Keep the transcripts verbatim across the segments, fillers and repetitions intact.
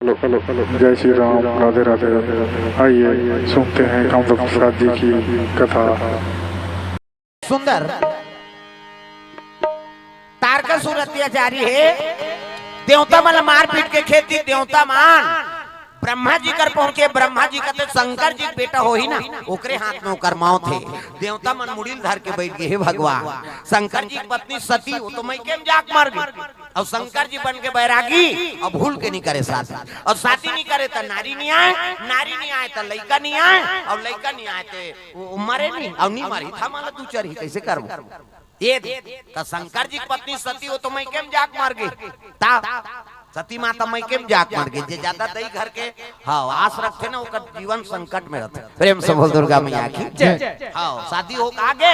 Hello, hello, hello, जय श्री राम, राधे राधे। आइए, सुनते हैं कामदेव प्रसाद जी की कथा। सुंदर। तारकासुर अत्याचारी हे, देवता मन ल मार पीट के खेदी, देवता मन ब्रह्मा जी कर पहुंचे। ब्रह्मा जी कथे, "शंकर जी के बेटा होही ना, ओकरे हाथ में ओकर मौत हे।" देवता मन मुड़ी ल धर के बैठ गे, "हे भगवान, शंकर जी के पत्नी सती, वो तो मइके में जाके मर गे।" अउ शंकर जी बन के बैरागी, अउ भूल के नहीं करे शादी, अउ शादी नहीं करे त नारी नहीं आए, नारी नहीं आए त लइका नहीं आए, अउ लइका नहीं आए त वो, वो मरे नहीं, अउ नहीं मरही त हमला दू चरही, कैसे करबो? ये दे, त शंकर जी की पत्नी सती, वो तो मइके में जाके मर गे, ता सती माता मइके में जाके मर गे। जे ज्यादा दई घर के, हाँ, आस रखथे ना, ओकर जीवन संकट में रथे। प्रेम से बोल दुर्गा मैया की जय। हाँ, शादी हो के आगे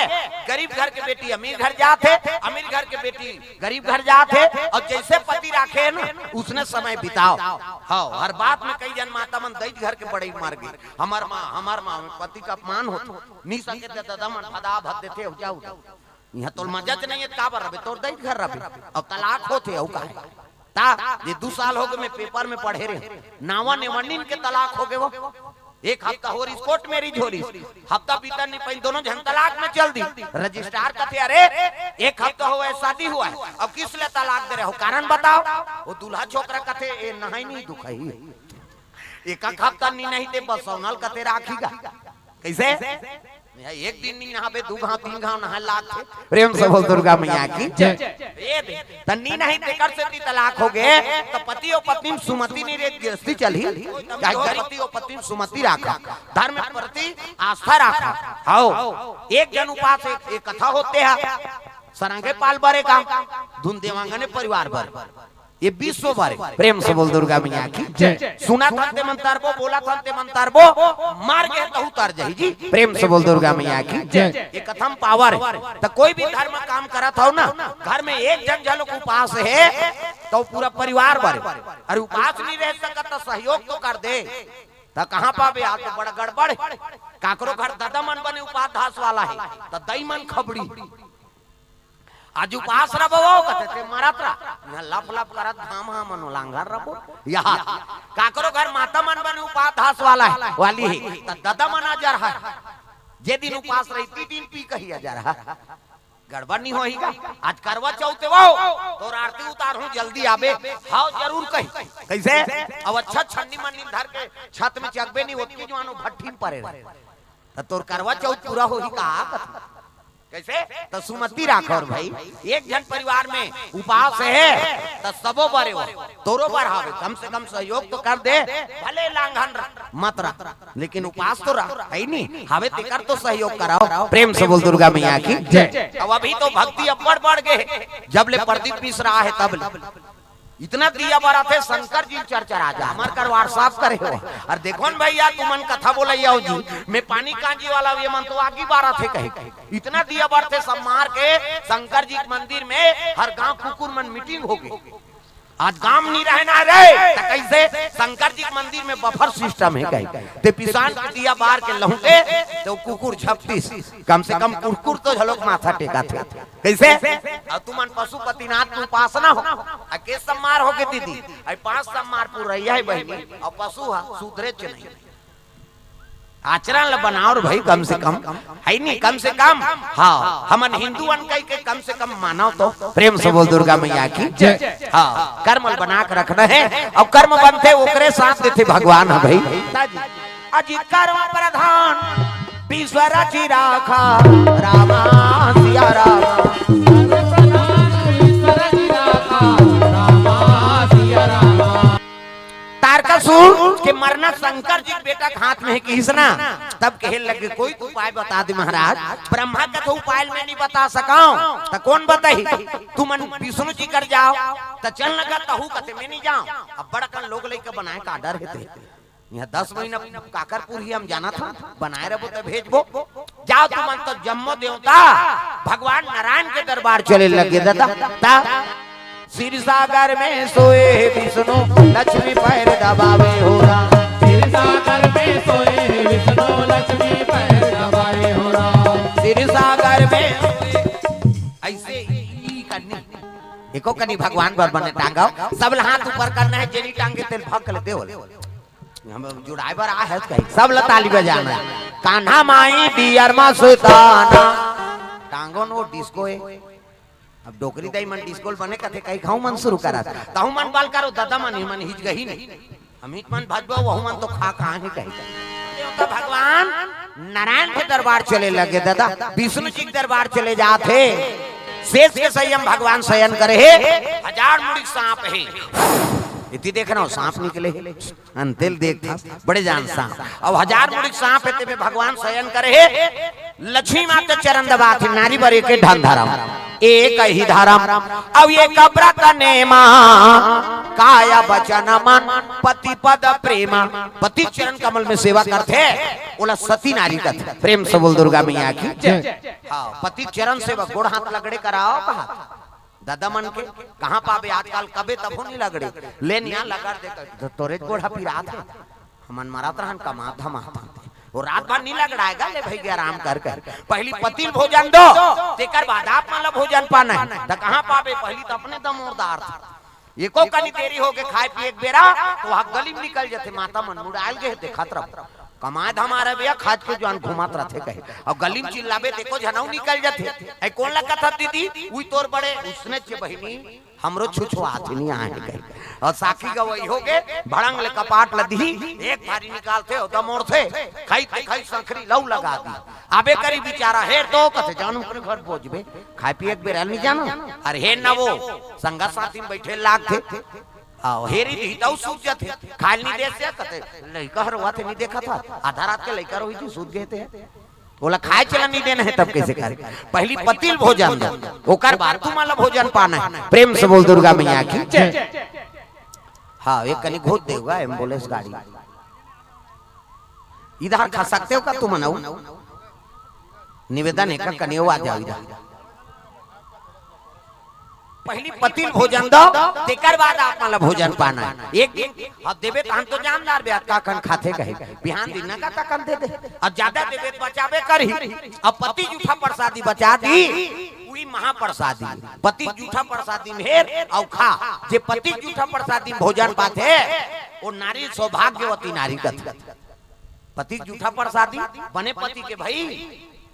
गरीब घर के बेटी अमीर घर जाथे, अमीर घर के बेटी गरीब घर जाथे, अउ जैसे पति राखे हे ना, उसने समय बिताओ। हाँ, हर बात में कई जन माता मन दई घर के बड़ई मार गे, "हमर माँ, हमर माँ", में पति का अपमान होथे, "नी सके त ददा मन भदा भद देथे, हो जाओ।" इहाँ तोर मजा च नहीं हे, काबर रबे, तोर दई घर रबे, अउ तलाक होथे, अउ काहे? ता, ये दू साल हो गे, मैं पेपर में पढ़े रहे, नावा नेवनिन के तलाक हो गे वो। एक हफ्ता हो रिस, कोर्ट मैरिज हो रिस, हफ्ता बीतन नहीं पाइन, दोनों झन तलाक में चल दी। रजिस्ट्रार कथे, "अरे, एक हफ्ता हो गया शादी हुआ है, अब किस लिए तलाक दे रहे हो, कारण बताओ।" वो दूल्हा छोकरा कथे, "ए नहाई नहीं दुखई, एक हफ्ता नहीं, नहीं ते बस सोनल कथे राखी गा।" कैसे? एक दिन नहीं नहाबे, दू घाव, तीन घाव नहाए लागथे। प्रेम से बोल दुर्गा मैया की जय। ए दे, त नी नहीं तेकर सेती तलाक हो गे, त पति अउ पत्नी में सुमति नहीं रे, गिरस्ती चलही। चाहे गरीब पति अउ पत्नी में सुमति राखा, धर्म के प्रति आस्था राखा। हव, एक जन उपास, एक, एक कथा होथे, सरंगे पाल बर ए काम, धुन देवांगन ए परिवार बर। ये विश्व बर हे। प्रेम से बोल दुर्गा मैया की जय। सुनत हन ते मन तरबो, बोलत हन ते मन तरबो, मर गे तहू तर जाही जी। प्रेम से बोल दुर्गा मैया की जय। ये कथा म पावर हे। त कोई भी धर्म काम करत हव ना, घर में एक जन घलो उपास हे, त पूरा परिवार बर हे। अरे उपास नहीं रह सकत त सहयोग तो कर दे। त कहाँ पाबे, आज तो बड़ा गड़बड़ हे। काकरो घर ददा मन बने उपास धास वाला हे, त दई मन खबड़ी। आज उपास रबो, कथे ते मरत रह। इहाँ लप लप करत घाम हा मनो लांघर रबो। इहाँ काकरो घर माता मन बने उपास धास वाला हे, वाली हे, त ददा मन अजर हे। जे दिन उपास रही, ती दिन पी कही अजर हे। गड़बड़ नहीं होही का? आज करवा चौथ हे वो, तोर आरती उतारहूँ, जल्दी आबे। हव, जरूर कही। कैसे? अब अच्छा छन्नी मन्नी धर के छत में चघबे नहीं, ओतकी जुआनो भट्ठी में परे रहे। त तोर करवा चौथ पूरा होही का? कैसे? त सुमति राखव रे भाई, एक झन परिवार में उपास हे, त सबो बर हे वो, तोरो बर हवे, कम से कम सहयोग तो कर दे, भले लांघन रह, मत रह, लेकिन उपास तो रह, हे नी? हवे तेकर तो सहयोग कराव। प्रेम से बोल दुर्गा मैया की जय। अब अभी तो भक्ति अब्बड़ बढ़ गे, जब ले प्रदीप मिश्रा हे तब ले। इतना दिया बरत हे, शंकर जी चरचरा जा। हमर कर WhatsApp करे हो। अउ देखो न भैया, तुमन कथा बोलइया हो जी, मैं पानी कांजी वाला, ये मन तो आगी बरत हे कहे। इतना दिया बरत हे, सब मार के शंकर जी के मंदिर में हर गांव कुकुर मन मीटिंग हो गे। आज गांव नहीं रहना रे, त कैसे शंकर जी के मंदिर में बफर सिस्टम हे कहे। ते पिसान के दिया बार के लहुटे, त कुकुर झपटिस, कम से कम कुकुर तो झलोक माथा टेकाथे। कैसे? अउ तुमन पशुपतिनाथ के उपासना हो, अउ के सम्मार हो गे दीदी, अउ पांच सम्मार पुरइया हे बहिनी, अउ पशु ह सुधरे च नहीं। आचरण ल बनाव रे भाई, कम से कम, हे नी? कम से कम, हाँ, हमन हिंदू अन कहि के कम से कम मानव तो। प्रेम से बोल दुर्गा मैया की जय। हाँ, कर्म ल बना के रखना हे, अउ कर्म बनथे ओकरे साथ देथे भगवान ह भाई। अजी कर्म प्रधान विश्व रचि राखा, रामा सिया रामा। तारकासुर के मरना शंकर जी के बेटा के हाथ में हे किहिस ना, तब कहे लगे कोई तो उपाय बता दे महाराज। ब्रह्मा कथे उपाय ल मैं नहीं बता सकव, त कोन बताही? तुमन विष्णु जी कर जाव, त चल न गा, तहू कथे मैं नहीं जाव। अब बड़कन लोग लइका बनाए का डर हे ते। इहाँ दस महीना काकर पुरही हम जानत हन, बनाए रबो त भेजबो। जाव तुमन तो जम्मो देवता भगवान नारायण के दरबार चले लगे दादा। ता क्षीर सागर में सोए विष्णु लक्ष्मी पैर दबावे हो राम। क्षीर सागर में सोए विष्णु लक्ष्मी पैर दबावे हो राम। क्षीर सागर में ऐसे ही करनी। ये एको कनी भगवान बर बने टांगव, सब ला हाथ ऊपर करना हे, जेनी टांगे तेल भक ले देवल। हम जुड़ाए बर आए हे कहीं, सब ला ताली बजाना हे। कान्हा माई डियर मा सुताना। टांगो नो डिस्को हे। अब डोकरी दाई मन डिस्को ल बने कथे, कहीं खाऊ मन शुरू करत। तहु मन बाल करो, दादा मन ही मन हिच गही नहीं। हम हिच मन भजबो, वहू मन तो खा कहाँ हे कहीं। देवता भगवान नारायण के दरबार चले लगे दादा, विष्णु जी के दरबार चले जात हे। शेष के संयम भगवान शयन करे हे, हजार मुड़ी सांप हे। इति देख रहा हूँ, सांप निकले हे। अंतेल देख था, बड़े जान सांप। अब हजार मुड़ी सांप हे, तेमे भगवान शयन करे हे। लक्ष्मी माँ के चरण दबात हे, नारी बर एक ठन धरम, एक ही धरम। अब ये कब्रत नेमा, काय बचन मन, पति पद प्रेमा। पति चरण कमल में सेवा करथे, ओला सती नारी कथे। प्रेम से बोल दुर्गा मैया की जय। हाँ, पति चरण सेवा, गोड़ हाथ लगड़े कराओ कहा। दादा मन के कहाँ पाबे आजकल, कबे तभो नहीं लगड़े। ले निया लगड़ दे तो तोरे गोड़ हा पिरात हे। हमन मरत रहन कमात धमात। वो रात भर नहीं लगड़ाएगा, ले भई आराम कर कर। पहली पति ल भोजन दो, तेकर बाद आप मन ला भोजन पाना हे। त कहाँ पाबे, पहली त अपने दमोरदार था। एको कनी देरी होगे खाए पिए के बेरा, तो वहाँ गली में निकल जाथे, माता मन मुड़ायल गे हे, देखत रहो। कमाए धमाए रहे भैया, खाज के जुआन घूमत रथे कहे। अउ गली में चिल्लाबे, देखो झनऊ निकल जाथे। ऐ कोन ला कथत दीदी? उई तोर बड़े उसने चे बहिनी, हमरो छुछुआत हे, नहीं आए कहे। अउ साखी गवई होगे, भड़ंग ले कपाट ल दिही, एक थारी निकालथे, ओदा मोड़थे, खाई ते खाई संखरी लऊ लगा दी। आबे करी बिचारा, हेर तो कथे, जान ओकरे घर बोझबे, खाए पिए के बेरा नहीं जानो। अरे हेर ना वो, संगा साथी में बैठे लागथे। हाँ, हेरी दिही तऊ सूत जाथे। खाल नहीं दे से कथे, लइका हर रोवत हे, नहीं देखत हा। आधा रात के लइका रोही जी सूत गए थे। ओला खाए चला नहीं देना हे, तब कैसे करे? पहली पति ल भोजन दो, ओकर बाद तुमन ला भोजन पाना हे। प्रेम से बोल दुर्गा मैया की जय। हाँ, एक कनी घोत देगा एम्बुलेंस गाड़ी। इधर खा सकते हो का तुमन? निवेदन हे का, कनी आ जाओ इधर। पहली पति ल भोजन दो, तेकर बाद आप मन ला भोजन पाना हे। एक दिन अब देबे तहन तो जानदार बे, अतका कन खाथे कहे, बिहान दिन न का तकन दे दे। अब ज्यादा देबे त बचाबे करही। अब पति जूठा प्रसादी बचा दी, उही महाप्रसादी। पति जूठा प्रसादी में हेर अउ खा। जे पति जूठा प्रसादी में भोजन पाथे, वो नारी सौभाग्यवती नारी कथे। पति जूठा प्रसादी, बने पति के भई,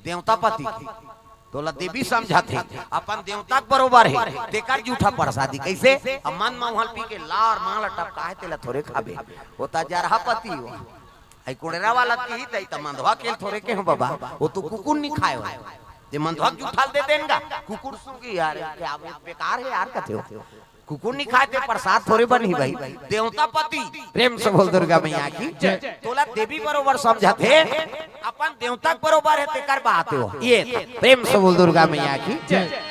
देवता पति के। तोला देवी समझत हे, अपन देवता के बरोबर हे, तेकर जूठा प्रसादी। कैसे? अब मन म उहल पी के लार मां ल टपकाए, तेला थोरे खाबे। वो त जरहा पति हो। आई कोड़ेरा वाला तिही तई त मंधवा के थोरे के हो बाबा, वो तो कुकुर नहीं खाए हो। ते मंधवा के जूठा ल दे देन गा, कुकुर सूंघी यार, क्या बेकार हे यार कथे हो। कुकुर नहीं खाए ते प्रसाद थोरे बनही भाई। देवता पति, प्रेम से बोल दुर्गा मैया की जय। तोला देवी बरोबर समझत हे, अपन देवता के बरोबर हे, तेकर बात हो। ये प्रेम से बोल दुर्गा मैया की जय।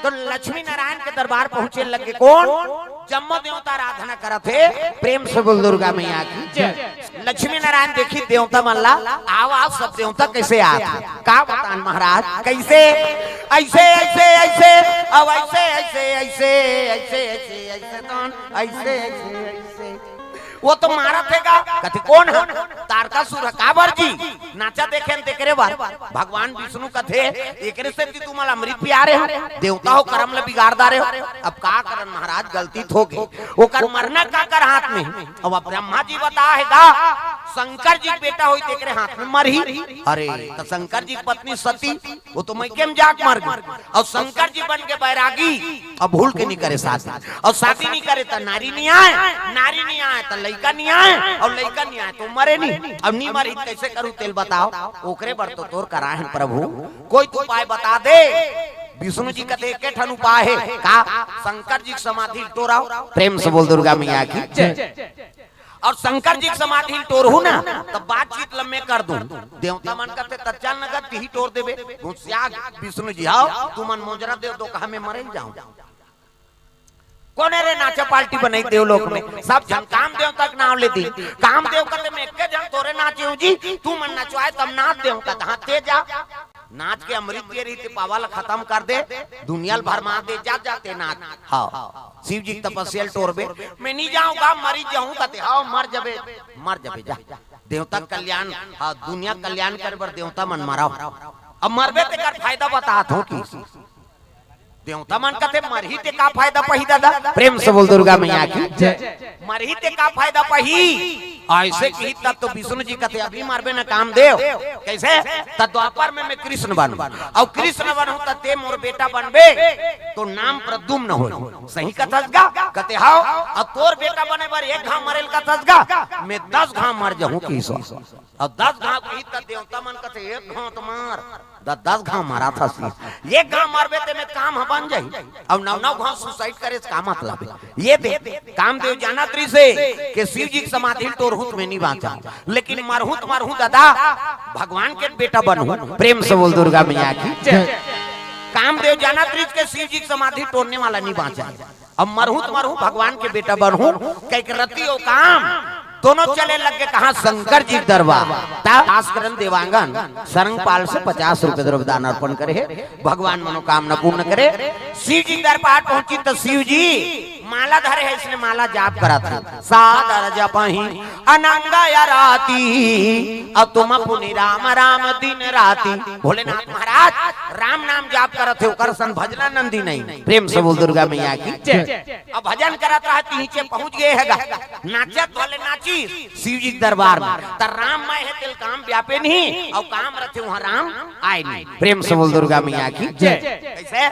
तो लक्ष्मी नारायण के दरबार पहुंचे लगे कोन? जम्मो देवता आराधना करत हे। प्रेम से बोल दुर्गा मैया की जय। लक्ष्मी नारायण देखी देवता मन ला, आव आव, सब देवता कैसे आत हे। का बतान महाराज, कैसे? ऐसे ऐसे ऐसे, अब ऐसे ऐसे ऐसे ऐसे ऐसे ऐसे तन ऐसे ऐसे ऐसे। वो तो मारत हे गा, कथे कोन हे? तारकासुर हे। काबर जी? नाचा देखे न तेकरे बर। भगवान विष्णु कथे, एकरे सेती तुमन ला अमृत पिया रहे हो, देवता हो करम ला बिगाड़ डारे हो। अब का करन महाराज, गलती त होगे। ओकर मरना काकर हाथ में? अब ब्रह्मा जी बता हे गा, शंकर जी के बेटा होई तेकरे हाथ में मरही। अरे, त शंकर जी के पत्नी सती, वो तो मइके में जाके मर गई। अउ शंकर जी बन के बैरागी, अब भूल के नहीं करे शादी। अउ शादी नहीं करे त नारी नहीं आए, नारी नहीं आए त लइका नहीं आए, अउ लइका नहीं आए त मरे नहीं। अब नहीं मरही त कैसे करू तेल बताओ? ओकरे बर तो तोर कराए हन प्रभु, कोई तो उपाय बता दे। विष्णु जी कथे एके ठन उपाय हे। का? शंकर जी के समाधि ल टोराव। प्रेम से बोल दुर्गा मैया की जय। अउ शंकर जी के समाधि ल टोरहू ना, त बातचीत ल मैं कर दूं। देवता मन कथे, "त चल न गा, तिही टोर देबे।" घुसिया विष्णु जी, "हाव, तुमन मोजरा दे दो, कहा मैं मरे जाऊं।" कोने रे नाचा पार्टी बनई देवलोक में? सब झन काम देवता के नाम ले दी। काम देव कथे, "मैं एके झन थोरे नाचे हूं जी, तुमन नचवाए तब नाच देव।" कथे, "हां, ते जा।" नाच के अमृत पिए रहिथे, पावा ल खतम कर दे, दुनिया ल भरमा दे, जा, जा ते नाच। हाव, शिव जी के तपस्या ल टोरबे, मैं नहीं जाऊंगा, मरी जाऊं, कथे, हाव, मर जबे, मर जबे, जा। देवता कल्याण, हाव, दुनिया कल्याण करे बर देवता मन मराव। अब मरबे तेकर फायदा बतात हो कि देवता मन कथे, "मरही ते का फायदा पही दादा?" प्रेम से बोल दुर्गा मैया की जय। "मरही ते का फायदा पही?" ऐसे किही तब तो विष्णु जी कथे, "अभी मरबे न कामदेव।" कैसे? "त द्वापर में मैं कृष्ण बनहूं, अउ कृष्ण बनहूं त ते मोर बेटा बनबे, तो नाम प्रद्युम्न हो।" सही कथस गा? कथे, "हाव।" "अउ तोर बेटा बने बर एक घांव मरेल कथस गा? मैं दस घांव मर जहूं किही। अउ दस घांव किही त देवता मन कथे, "एक घांव त मार।" द-, दस घांव मारथस। एक घांव मारबे ते में काम ह बन जाही, अउ नौ नौ घांव suicide करे से का मतलब हे? ये दे, कामदेव जानत रहिसे कि शिव जी के समाधि ल टोरहूं त मैं नी बांचंव, लेकिन मरहूं त मरहूं दादा, भगवान के बेटा बनहूं। प्रेम से बोल दुर्गा मैया की जय। कामदेव जानत रहिस कि शिव जी के समाधि टोरने वाला नी बांचय। अब मरहूं त मरहूं, भगवान के बेटा बनहूं, कहिके रति अउ काम दोनों चले लग गे। कहां? शंकर जी के दरबार। ता आस्करन देवांगन सरंगपाल से पचास रुपये द्रव्य दान अर्पण करे हे, भगवान मनोकामना पूर्ण करे। शिव जी के दरबार पहुंचिन त शिव जी माला धरे हे, अइसने माला जाप करत हे, "सादर जपहि अनंग आरती, अतुम पुनि राम राम दिन राती।" भोलेनाथ महाराज राम नाम जाप करत हे, ओकर सन भजनानंदी नहीं। प्रेम से बोल दुर्गा मैया की जय। अब भजन करत रहत, नीचे पहुंच गे हे गा, नाचत वाले नाचिस शिव जी के दरबार में, त राम मय हे तेल काम व्यापे नहीं, अउ काम रथे उहां राम आय नहीं। प्रेम से बोल दुर्गा मैया की जय। कैसे?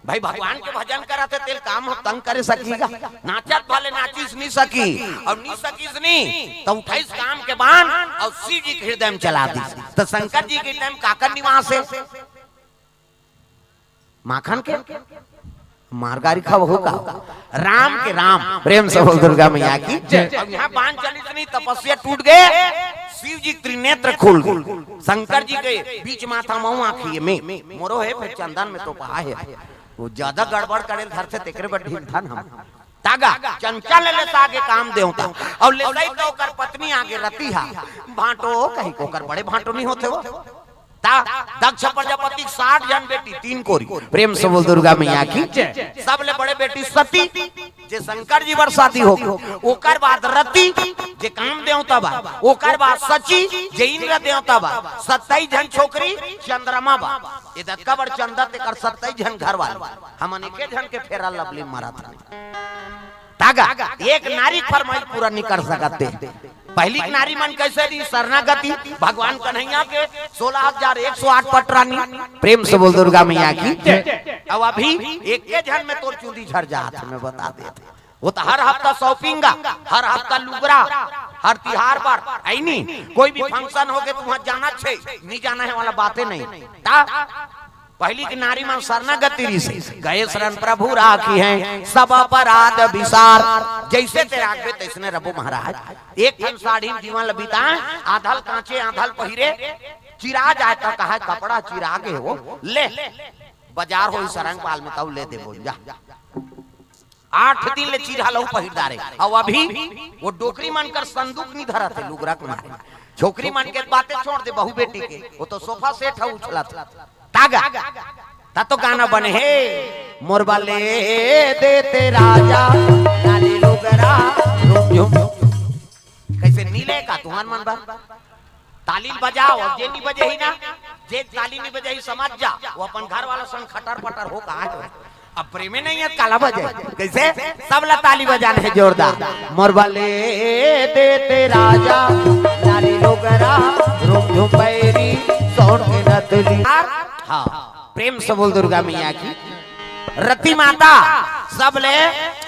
भाई, भगवान के भजन करत हे, तेल काम ह तंग करे सकी गा? नाचत वाले नाचिस नी सकी, अउ नी सकिस नी, त उठाइस काम के बाण अउ शिव जी के हृदय में चला दिस। त शंकर जी के हृदय में काकर निवास हे? माखन के मार गारी खावहू का? राम के राम। प्रेम से बोल दुर्गा मैया की जय। अब इहां बाण चलिस नी, तपस्या टूट गे, शिव जी त्रिनेत्र खुल गे, शंकर जी के बीच माथा मऊ आंखी में मोरो हे, फेर चंदन में तो पहा हे। वो ज्यादा गड़बड़ करे ल धरथे, तेकरे बर ढील धन हम। तागा, चंचल ले सागे काम देवता, अउ ले सही तो ओकर पत्नी आगे रति हा, भांटो कहिके ओकर बड़े भांटो नी होथे वो। ता दक्ष प्रजापति के साठ झन बेटी, तीन कोरी। प्रेम से बोल दुर्गा मैया की जय। सबले बड़े बेटी सती, जे शंकर जी बर शादी हो गे, ओकर बाद रति, जे काम देवता बा, ओकर बाद शची, जे इंद्र देवता बा, सत्ताईस झन छोकरी, चंद्रमा बा। ये दतका बड़ चंदा तेकर सत्ताईस झन घर वाले। हमन एके झन के फेरा लवली मारत हन। तागा, एक नारी के फरमाइश पूरा नी कर सकत हे। पहिली के नारी मन कैसे रही? शरणागति, भगवान कन्हैया के सोलह हजार एक सौ आठ पटरानी। प्रेम से बोल दुर्गा मैया की जय। अब अभी एके झन में तोर चूंदी झर जात हे, मैं बता देत हंव। वो तो हर हफ्ता shopping गा, हर हफ्ता लुगरा, हर तिहार बर, अइनी, कोई भी function हो गे त उहां जाना छे, नी जाना हे वाला बाते नहीं। ता पहिली के नारी मन शरणागति रहिसे, गए शरण प्रभु राखिहैं सब अपराध बिसार। जइसे ते राखबे तइसने रबो महाराज। एक ठन साड़ी में जीवन ल बिताए, आधल कांचे आधल पहिरे, चिरा जाए त कहाय कपड़ा चिरा गे हो, ले बजार होही सरंगपाल में तब ले देबो जा। आठ दिन ले चिरहा लहू पहिर डारे। अउ अभी वो डोकरी मन कर संदूक नी धरत हे, लुगरा के मारे। छोकरी मन के बातें छोड़ दे, बहू बेटी के, वो तो sofa set ह उछलत हे। तागा, ता तो गाना बने हे, मोर बर ले दे ते राजा, लाली लुगरा, झुम झुम। कैसे नी ले का तुंहर मन बर? ताली ल बजाओ, अउ जे नी बजही ना, जे ताली नी बजही, समझ जा, वो अपन घर वाला संग खटर पटर हो कहां हे। अब प्रेमे नहीं हे, काला बजे। कैसे? सब ला ताली बजाना हे जोरदार। मोर बर ले दे ते राजा, लाली लुगरा, रुम झुम पैरी, सोन के नथुली। हाँ, प्रेम से बोल दुर्गा मैया की। रति माता, सबले,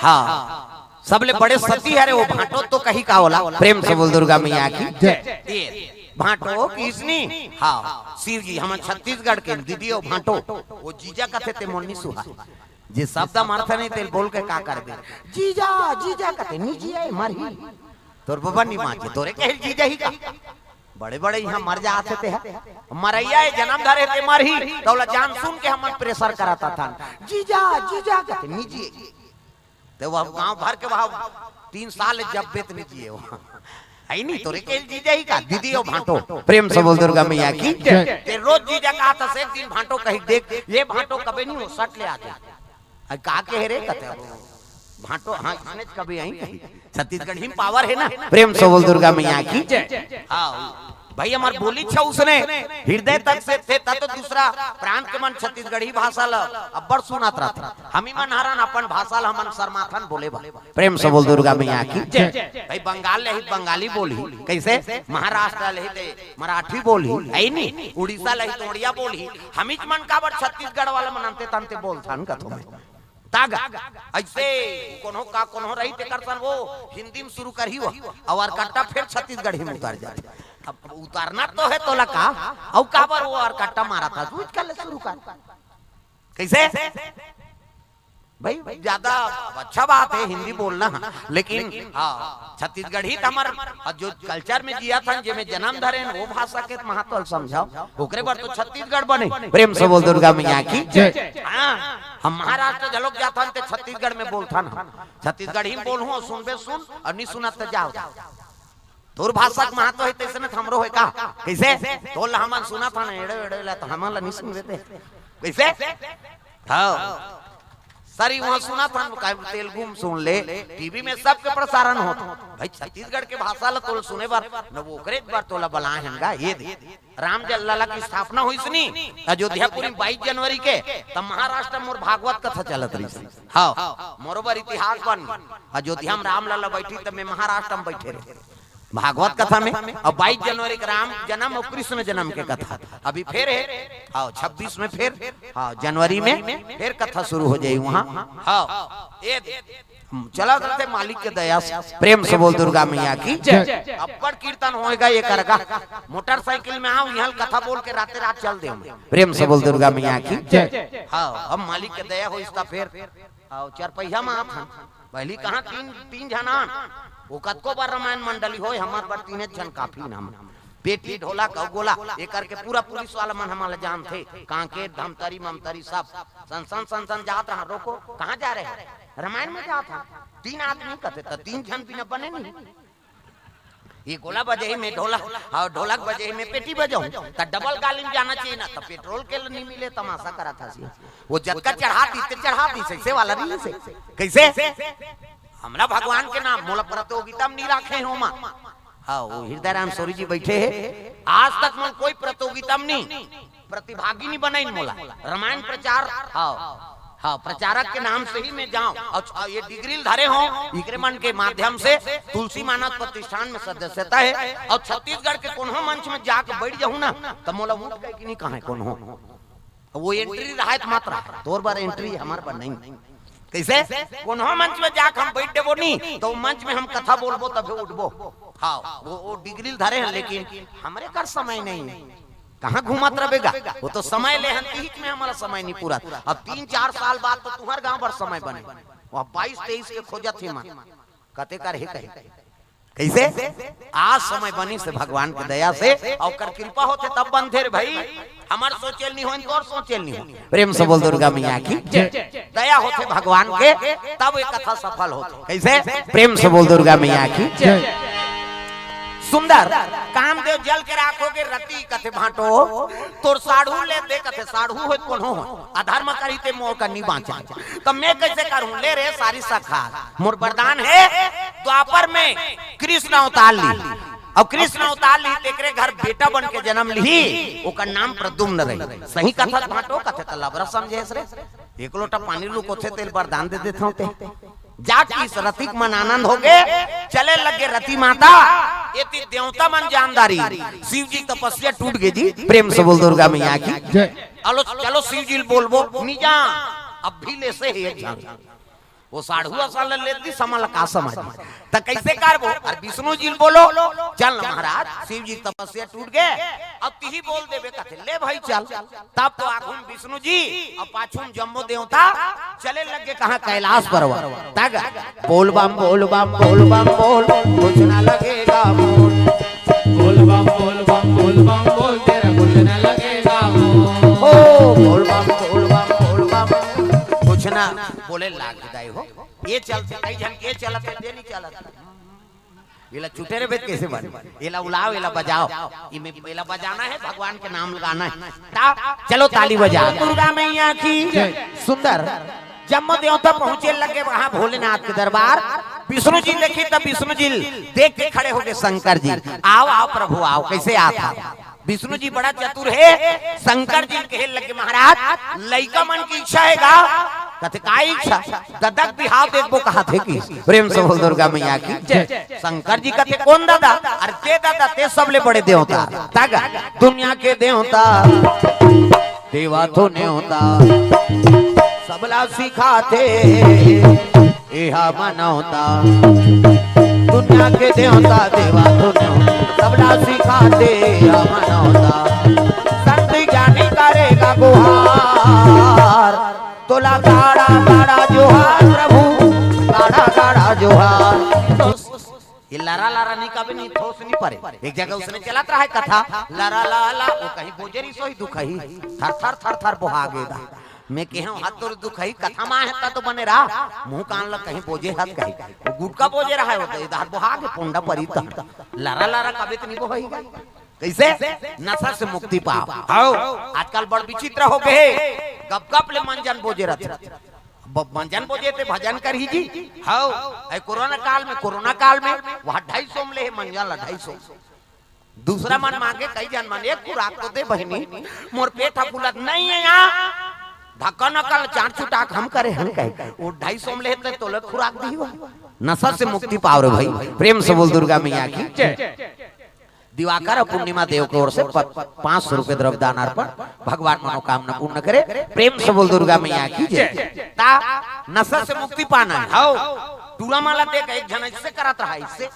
हाँ, सबले बड़े सती हरे वो भांटो तो कही का ओला। प्रेम से बोल दुर्गा मैया की जय। ये भांटो किसनी? हाँ, शिव जी, हमन छत्तीसगढ़ के दीदी हो भांटो। वो जीजा कथे ते मोर नी सुहा। जे शब्द मरथे नहीं तेल बोल के का करबे? जीजा, जीजा कथे, नी जिए, मरही। तोर बबा नी बांचे, तोरे कहे जीजा ही का? बड़े बड़े इहां मर जात हे ते ह। मरइया ए जनम धरे ते मरही, त ओला जान सुन के हमन pressure करत हन। जीजा, जीजा कथे, नी जिए। ते वो गांव भर के वहां तीन साल जब बेत नी जिए वो। है नी, तोरे कहे जीजा ही का? दीदी हो भांटो। प्रेम से बोल दुर्गा मैया की जय। ते रोज जीजा कहत हस, एक दिन भांटो कही देख, ये भांटो कबे नी हो, सट ले आजे। अरे का कहे रे, कथे अब भांटो, हाँ, इसने कभी आई कही। छत्तीसगढ़ी में power हे ना। प्रेम से बोल दुर्गा मैया की जय। हाँ, भाई, हमर बोली छे उसने, हृदय तक से थे, त तो दूसरा प्रांत के मन छत्तीसगढ़ी भाषा ल अब्बड़ सुनत रहिथे। हमी मन हरन अपन भाषा ल हमन शर्माथन बोले बर। प्रेम से बोल दुर्गा मैया की जय। भाई, बंगाल ले ही त बंगाली बोलही, कइसे? महाराष्ट्र ले ही त मराठी बोलही, हे नी? उड़ीसा ले ही त उड़िया बोलही। हमीच मन काबर छत्तीसगढ़ वाला मन अंते तंते बोलथन कथों में। त गा, अइसे कोनो का कोनो रही तेकर सन वो हिंदी में शुरू करही वो, अउ अरकट्टा फेर छत्तीसगढ़ी में उतर जाथे। अब उतरना तो हे तोला का, अउ काबर वो अरकट्टा मारथस, उहिच कर ले शुरू कर। कइसे? भाई, ज्यादा अच्छा बात हे हिंदी बोलना, लेकिन हाँ, छत्तीसगढ़ी त हमर जो culture में जियत हन, जेमे जनम धरे हन, वो भाषा के महत्व ल समझव। ओकरे बर तो छत्तीसगढ़ बने। प्रेम से बोल दुर्गा मैया की जय। हाँ, हम महाराष्ट्र घलोक जाथन ते छत्तीसगढ़ में बोलथन हम। छत्तीसगढ़ी में बोलहूँ अउ सुनबे सुन अउ नी सुनत त जाव। तोर भाषा के महत्व हे तइसने त हमरो हे का? कइसे? तोर ला हमन सुनत हन एड़े एड़े ला त हमन ला नी सुनबे ते। कइसे? हाँ। सरी उहाँ सुनत हन, का तेलुगु में सुन ले, टीवी में सबके प्रसारण होत। भाई, छत्तीसगढ़ के भाषा ला तोला सुने बर, न वो ओकरे बर तोला बलाए हन गा, ये दे। राम जल लला के स्थापना होइस नी, अयोध्यापुरी में बाईस जनवरी के, त महाराष्ट्र में मोर भागवत कथा चलत रहिस। हाँ, मोरो बर इतिहास बन गे। अयोध्या में राम लला बइठिस, त मैं महाराष्ट्र में बइठे रहेंव। भागवत कथा में, अउ बाईस जनवरी के राम जनम अउ कृष्ण जनम के कथा। अभी फेर हे, हाँ, छब्बीस में फेर, हाँ, जनवरी में फेर कथा शुरू हो जाही उहाँ। हाँ, ये चलत रहिथे मालिक के दया से। प्रेम से बोल दुर्गा मैया की जय। अब्बड़ कीर्तन होय गा ये करगा। मोटरसाइकिल में आव, इहाँ ले कथा बोल के राते रात चल देव। प्रेम से बोल दुर्गा मैया की जय। हाँ, अब मालिक के दया होइस त फेर, हाँ, चरपहिया में आथन। पहिली कहाँ तीन, तीन झन आन। वो कतको बर रामायण मंडली होय, हमर बर तीने झन काफी न हम। पेटी, ढोलक अउ गोला, ये करके पूरा पुलिस वाला मन हमन ला जानथे। कांकेर, धमतरी, ममतरी सब। सन, सन, सन, सन जात रहा, रोको, कहाँ जा रहे हैं? रामायण में जात हन। तीन आदमी कथे, त तीन झन बिना बने नहीं। ये गोला बजही में ढोलक, हाँ, ढोलक बजही में पेटी बजाहूँ, त डबल गाली में जाना चाहिए ना, त पेट्रोल के नी मिले, तमाशा करत हस। वो जतका चढ़ा दी, ते चढ़ा दी, सइसे वाला नहीं से। कइसे? हमला भगवान के नाम, मोला प्रतियोगिता में नी राखे हे ओमा। हाँ, वो हृदय राम सोरी जी बइठे हे, आज तक मोला कोई प्रतियोगिता में नी, प्रतिभागी नी बनाइन मोला। रामायण प्रचार, हाँ, हाँ, प्रचारक के नाम से ही मैं जांव। अउ छ-, ये डिग्री ल धरे हों, इकरे मन के माध्यम से तुलसी मानस प्रतिष्ठान में सदस्यता हे। अउ छत्तीसगढ़ के कोनो मंच में जाके बइठ जाहूँ ना, त मोला ऊँट कहिके नी कहे कोनो। वो एंट्री रहे त मात्र, तोर बर एंट्री, हमर बर नहीं। कइसे? कोनो मंच में जाके हम बइठ देबो नी, त वो मंच में हम कथा बोलबो, तभे उठबो। हाँ, वो, वो डिग्री ल धरे हन, लेकिन हमरे कर समय नहीं हे। कहाँ घूमत रहिबे गा? वो तो समय ले हन, तीज में हमला समय नी पूरत। अब तीन चार साल बाद तो तुँहर गाँव बर समय बने। वो बाईस तेईस के खोजत हे मन। कते कर हे कहे। कइसे? आज समय बनिस हे भगवान के दया से, अउ ओकर कृपा होथे तब बनथे रे भाई। हमर सोचे ल नी होय, तोर सोचे ल नी होय। प्रेम से बोल दुर्गा मैया की जय। दया होथे भगवान के, तब ये कथा सफल होथे। कइसे? प्रेम से बोल दुर्गा मैया की जय। सुंदर, कामदेव जल के राख होगे रति कथे भांटो, तोर साढ़ू ले दे कथे, साढ़ू होय कोनो होय, अधर्म करही ते मोर कर नी बाँचय। त मैं कइसे करहूँ? ले रे सारी सखा, मोर वरदान हे, द्वापर में कृष्ण अवतार ली, अउ कृष्ण अवतार ली, तेकरे घर बेटा बन के जनम लिही, ओकर नाम प्रद्युम्न रही। सही कथा भांटो कथे त लबरा समझेस रे। एक लोटा पानी ल कोथे तेल वरदान दे देथंव ते। जाके इस रति के मन आनंद होगे, चले लगे रति माता। एती देवता मन जान डारिन, शिव जी तपस्या टूट गे जी। प्रेम से बोल दुर्गा मैया की जय। चलो, चलो शिव जी ल बोलबो, नी जा, अब भी ले से हे एक झन। वो साढ़ू असन ल लेत दिस, हमन ल का समझ? त कइसे करबो? अरे विष्णु जी ल बोलो, चल न महाराज, शिव जी तपस्या टूट गे, अब तिही बोल देबे कथे, ले भाई चल। तब तो आगू म विष्णु जी, अउ पाछू म जम्मो देवता, चले लगे कहाँ? कैलाश पर्वत। त गा, बोल बम, बोल बम, बोल बम, बोल, कुछ ना लगेगा मोल। बोल बम, बोल बम, बोल बम, बोल, तेरा कुछ ना लगेगा मोल। हो, बोल बम, बोल बम, बोल बम, कुछ ना, बोले लाग जाए हो। ये चलत हे, कई झन के चलत हे, ते नी चलत हे। एला चुटे रे बेद कइसे बन? एला उलाव, एला बजाव। इमे, एला बजाना हे, भगवान के नाम लगाना हे। ता, चलो ताली बजाव। दुर्गा मैया की जय। सुंदर। जम्मो देवता पहुँचे लगे वहाँ भोलेनाथ के दरबार। विष्णु जी देखी, तब विष्णु जी देख के खड़े हो गए शंकर जी। "आओ, आओ प्रभु, आओ।" कैसे आता? विष्णु जी बड़ा चतुर हे। शंकर जी कहे लगे, "महाराज, लइका मन की इच्छा हे गा?" कथे, "का इच्छा?" "ददा के बिहाव देखबो," कहा थे कि। प्रेम से बोल दुर्गा मैया की जय। शंकर जी कथे, "कोन ददा?" "अरे ते ददा, ते सबले बड़े देवता।" तग दुनिया के देवता देवा तो नेवता, सबला सिखाथे एहा मनौता। दुनिया के देवता देवा तो नेवता, सबला सिखाथे एहा मनौता। संत ज्ञानी करेगा गुहार, तोला गाड़ा गाड़ा जोहार प्रभु, गाड़ा गाड़ा जोहार। ये लरा लरा नहीं कभी नहीं, ठोस नहीं परे। एक जगह उसने चलत रहा है कथा, लरा ला ला, वो कहीं बोजे रही सोई दुखही, थर थर थर थर बोहा गेदा। मैं कहे हूँ, "हाथ तोर दुखही, कथा मा है ता तो बने रहा, मुंह कान ला कहीं बोजे हाथ कहीं।" वो गुटका बोजे रहा है, वो तो इधर बोहा के पोंडा परी तहन। लरा लरा कभी तो नहीं बोही गा। कैसे? नशा से मुक्ति पाओ। हाओ। आजकल बड़ विचित्र हो गए, गप गप ले मंजन बोजे रहते। ब-, मंजन बोजे ते भजन करही जी। हाओ। ए कोरोना काल में, कोरोना काल में वहाँ ढाई सौ में ले हे मंजन ला, ढाई सौ। दूसरा मन मांगे, कई जन मन, "एक खुराक तो दे बहिनी, मोर पेट ह फूलत नहीं है यहाँ।" धक्का नकल चार चुटाक हम करे हन कहे। वो ढाई सौ में ले हे ते तोले खुराक दी हुआ। नशा से मुक्ति पाओ रे भाई। प्रेम से बोल दुर्गा मैया की जय। दिवाकर और पूर्णिमा देव की ओर से प-, पाँच सौ रुपए द्रव्य दान अर्पण, भगवान मनोकामना पूर्ण करे। प्रेम से बोल दुर्गा मैया की जय। ता नशा से मुक्ति पाना है। हाओ। टूरा माला देख, एक झन ऐसे करत रहा, ऐसे,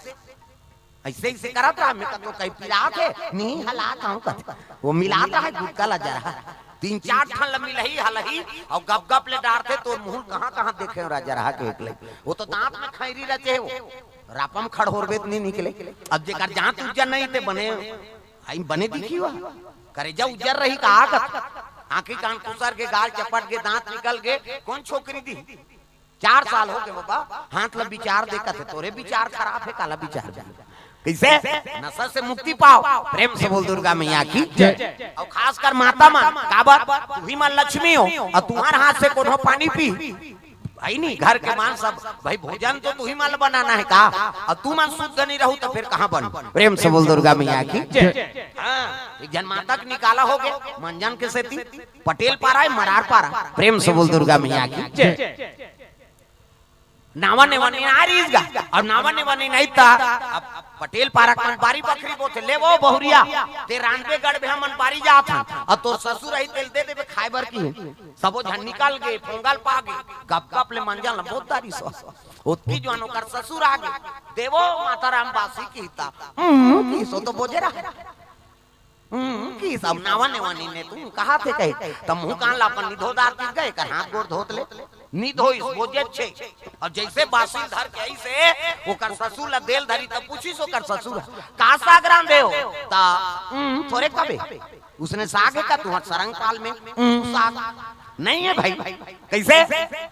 ऐसे, ऐसे करत रहा, मैं कहतो कहीं पिरात है, नहीं हलात हूँ कहते। वो मिलात रहा है, गुटका ला जरा। तीन चार ठन ला मिलही, हलही, और गप गप ले डारथे, तोर मुंह कहाँ कहाँ देखे हो राजा रहा के एकले। वो तो दांत में खैरी रचे हो। रापम खड़होरबे त नहीं निकले। अब जेकर जांत उज्जर नहीं ते बने, आई बने दिखी हुआ। करेजा उज्जर रही का आगत। आंखी कान कुसर के, गाल चपट के, दांत निकल के, कौन छोकरी दी? चार साल हो गए बाबा, हाथ ला विचार देखत हे, तोरे विचार खराब है, काला विचार दे। कैसे? नशा से मुक्ति पाओ, प्रेम से बोल दुर्गा मैया की जय। और खासकर माता मन, काबर तुही मन लक्ष्मी हो, और तुम्हार हाथ से कोनो पानी पी, भाई नहीं, घर के मान सब, भाई भोजन तो तुही मन बनाना है का? और तू मन शुद्ध नहीं रहू तो फिर कहाँ बन? प्रेम से बोल दुर्गा मैया की जय। हाँ, एक जन माता के निकाला हो गए, मंजन के सेती, पटेल पारा है, मरार पारा, प्रेम से बोल दुर्गा मैया की जय। नावा नेवा नहीं आ रही इसका, और नावा नेवा नहीं, नहीं था। अब पटेल पारा के मन बारी बखरी बोथे, "ले वो बहुरिया, ते रानबे गढ़ में हमन बारी जात हन, और तोर ससुर आई तेल दे देबे खाए बर की।" सबो झन निकल गए, पोंगल पा गए, गप गप ले मंजन ला बहुत दारी सो। ओतकी जुआन ओकर ससुर आ गए, "देवो माता राम बासी की हिता।" हम्म, की सो तो बोजे रहा। हम्म, की सब नावा नेवा नी ने तुम कहा थे कहे, त मुंह कान ला अपन निधो दार तिर गए, कर हाथ गोड़ धोत ले, निधोइस बोजे छे। और जैसे बासिल धर के आई से, ओकर ससुर ला देल धरी, तब पूछिस ओकर ससुर, "का साग रांधे हो?" त, "हम्म, थोरे कबे।" उसने साग है का तुम्हार सरंग पाल में? हम्म, साग। नहीं है भाई। कैसे?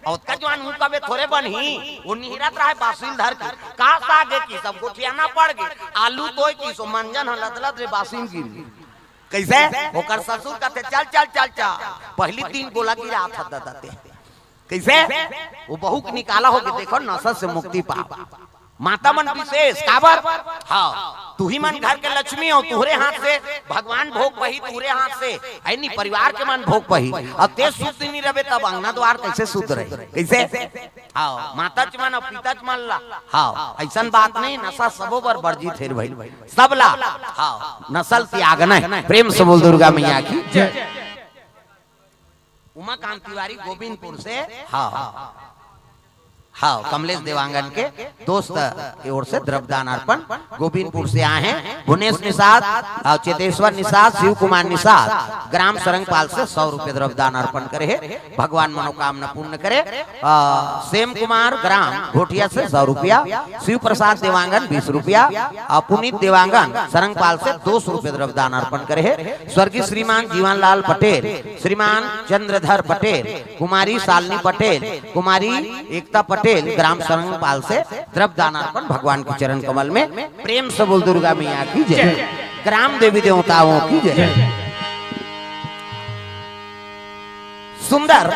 ओतका जुआन मुंह कबे थोरे बनही, वो निहरत रहे बासिल धर के। "का साग है?" की सब गोठियाना पड़ गए, आलू तोय की सो मंजन ह लदलद रे बासिन गिर गई। कैसे? ओकर ससुर कहते, "चल, चल, चल, चल।" पहली तीन गोला गिरा था दादा ते। कैसे? वो बहू के निकाला हो के देखो, नशा से मुक्ति पा। माता मन विशेष, काबर? हाँ, तुही मन घर के लक्ष्मी हो, तुहरे हाथ से भगवान भोग पही, तुहरे हाथ से, ऐ नी, परिवार के मन भोग पही। अब ते शुद्ध नहीं रहे, तब अंगना द्वार कैसे शुद्ध रहे? कैसे? हाँ, माता च मन और पिता च मन ला। हाँ, ऐसन बात नहीं, नशा सबो बर वर्जित है भाई, सब ला। हाँ, नशा ल त्यागना है। प्रेम से बोल दुर्गा मैया की जय। उमाकांत तिवारी गोविंदपुर से, हाँ, हाँ, हाँ, कमलेश देवांगन के दोस्त के ओर से द्रव्यदान अर्पण गोविंदपुर से आए हैं। भुनेश निषाद और चेतेश्वर निषाद, शिव कुमार निषाद ग्राम सरंगपाल से सौ रुपये द्रव्यदान अर्पण करे हैं। भगवान मनोकामना पूर्ण करे। आ, सेम कुमार ग्राम घोटिया से सौ रुपया, शिव प्रसाद देवांगन बीस रुपया, आ, पुनीत देवांगन सरंगपाल से दो सौ रुपये द्रव्यदान अर्पण करे हैं। स्वर्गीय श्रीमान जीवनलाल पटेल, श्रीमान चंद्रधर पटेल, कुमारी शालिनी पटेल, कुमारी एकता पटेल, ग्राम सरंगपाल से द्रव्यदान अर्पण भगवान के चरण कमल में। प्रेम से बोल दुर्गा मैया की जय। ग्राम देवी देवताओं की जय। सुंदर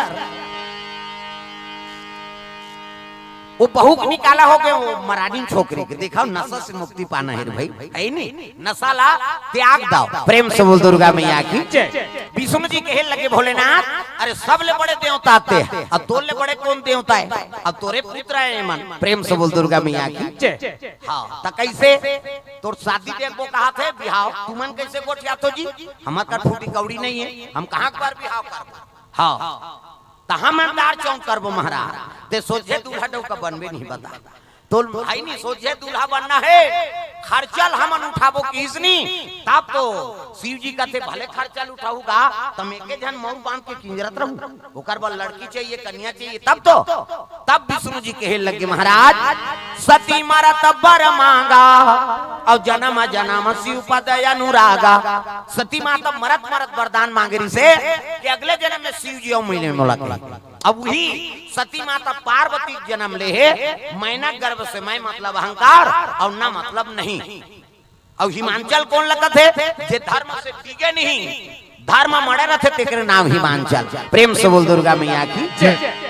वो बहू के निकाला हो गए, वो मरानी छोकरी के। देखा, नशा से मुक्ति पाना हे रे भाई, हे नी? नशा ला त्याग दव। प्रेम से बोल दुर्गा मैया की। विष्णु जी कहे लगे, भोलेनाथ, अरे सब ले बड़े देवता ते, अब तोर ले बड़े कोन देवता हे? अब तोरे पुत्र हे मन। प्रेम से बोल दुर्गा मैया की। हाँ, त कैसे? तोर शादी देखबो कहाथे, बिहाव तुमन कैसे गोठियाथो जी? हमर कर फूटी कौड़ी नहीं हे, हम कहाँ पर बिहाव करबो? हाँ, त हम अंधार चौक करबो महाराज, ते सोझे दूल्हा डौका बनबे नहीं बता। तो भाई नहीं, सोझे दूल्हा बनना हे, खर्चा ल हमन उठाबो किसनी, तब तो। शिव जी कथे भले खर्चा ल उठाहू गा, त एके झन मउर बांध के किंजरत रहू, ओकर बर लड़की चाहिए, कन्या चाहिए, तब तो। तब विष्णु जी कहे लगे महाराज, सती मरत बर मांगा, अउ जनम जनम शिव पद अनुरागा। सती माता मरत मरत वरदान मांगे रिहिसे कि अगले जनम में शिव जी अउ मिले मोला कहे। अब वही सती माता पार्वती के जनम ले हे, मैं न गर्भ से मैं मतलब अहंकार, अउ न मतलब नहीं। अउ हिमांचल कोन लगत हे? जे धर्म से डिगे नहीं, धर्म मड़े रथे, तेकरे नाम हिमांचल। प्रेम से बोल दुर्गा मैया की। जय।